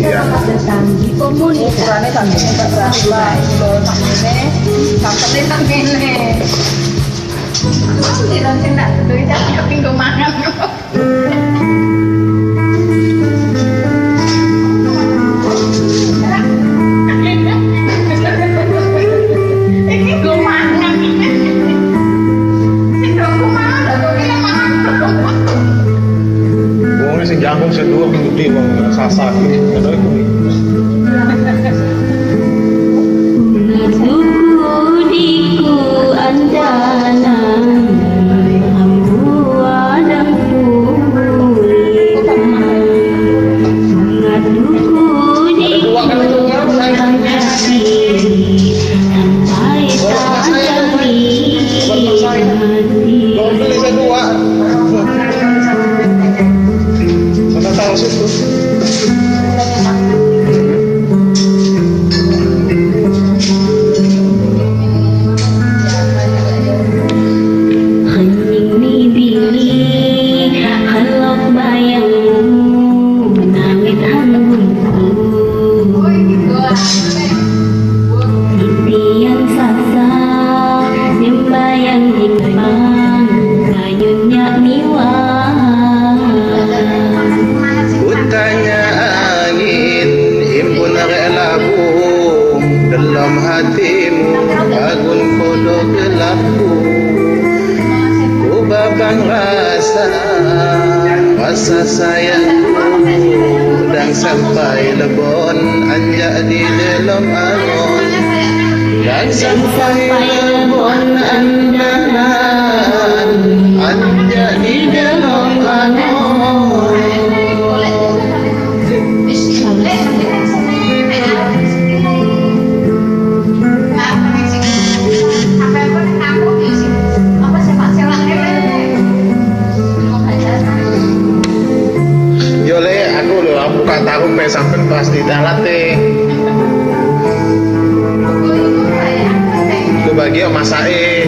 Pecian. Selamat datang di komunitas Ukurannya sakmene Mbak Rahma, lho sakmene, sakmene sakmene. Tidak sing tak duwe cak nggo mangan. Iki nggo mangan. Sing aku mangan lho kok iki mangan. Wong sing jangkung sing dhuwur ping gede wong sasa iki ngono iku. Diku andana ambu adang pulita mengaduku diku hati sampai tak jadi mati. Mau beli saya dua. Mana tahu situ. Hening ni bilik halok bayangmu menawit hanggunku. Oh iki nggo. Impian sasa nyembayang jingpang kayunya miwah. Kutanya angin impun rek labu dalam hatimu agun kodo gelapku. Ku babang rasa rasa sayangku dan sampai lebon anjak di dalam angon dan sampai lebon andanan anjak di dalam angon. Yo le, aku lho aku buka tarung pe sampean pas di dalat e. Lu bagi masake.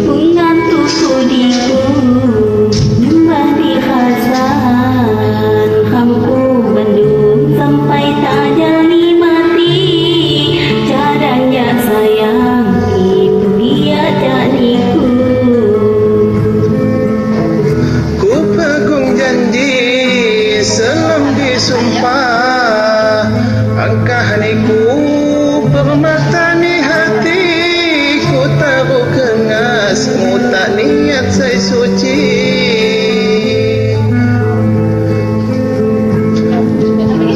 Bunga tuku diku nyembah di Hasan Kampu Bandung sampai tak jadi mati caranya sayang itu dia jadiku. Ku pegung janji selam disumpah angkah niku permata ni hati ku taruh kengasmu tak niat saya suci.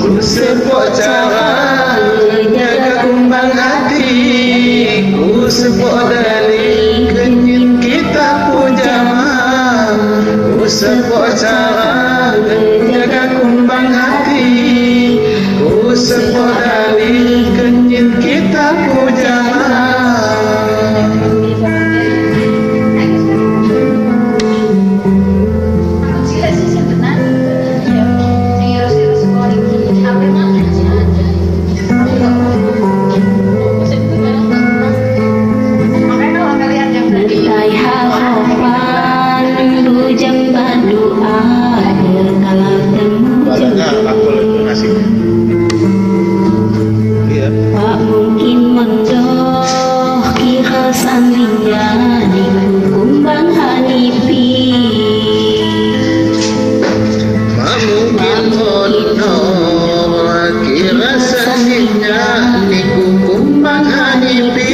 Ku sebut cara jaga kumbang hati ku sebut dalih kenyit kita pujama ku sebut cara jaga kumbang hati ku sebut dalih kenyit kita pujama. Netai harapan bujang berdoa kalau temu Badannya jodoh. aku itu ngasih. Iya. Tak mungkin mendoh kira sandinya niku kumbang hanipi. Ma mungkin ono kira sandinya niku kumbang hanipi.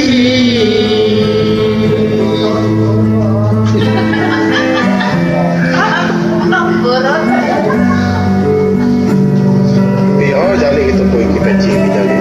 Iya, oh jali itu ku iki peci iki jali.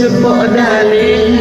Njepok dalil.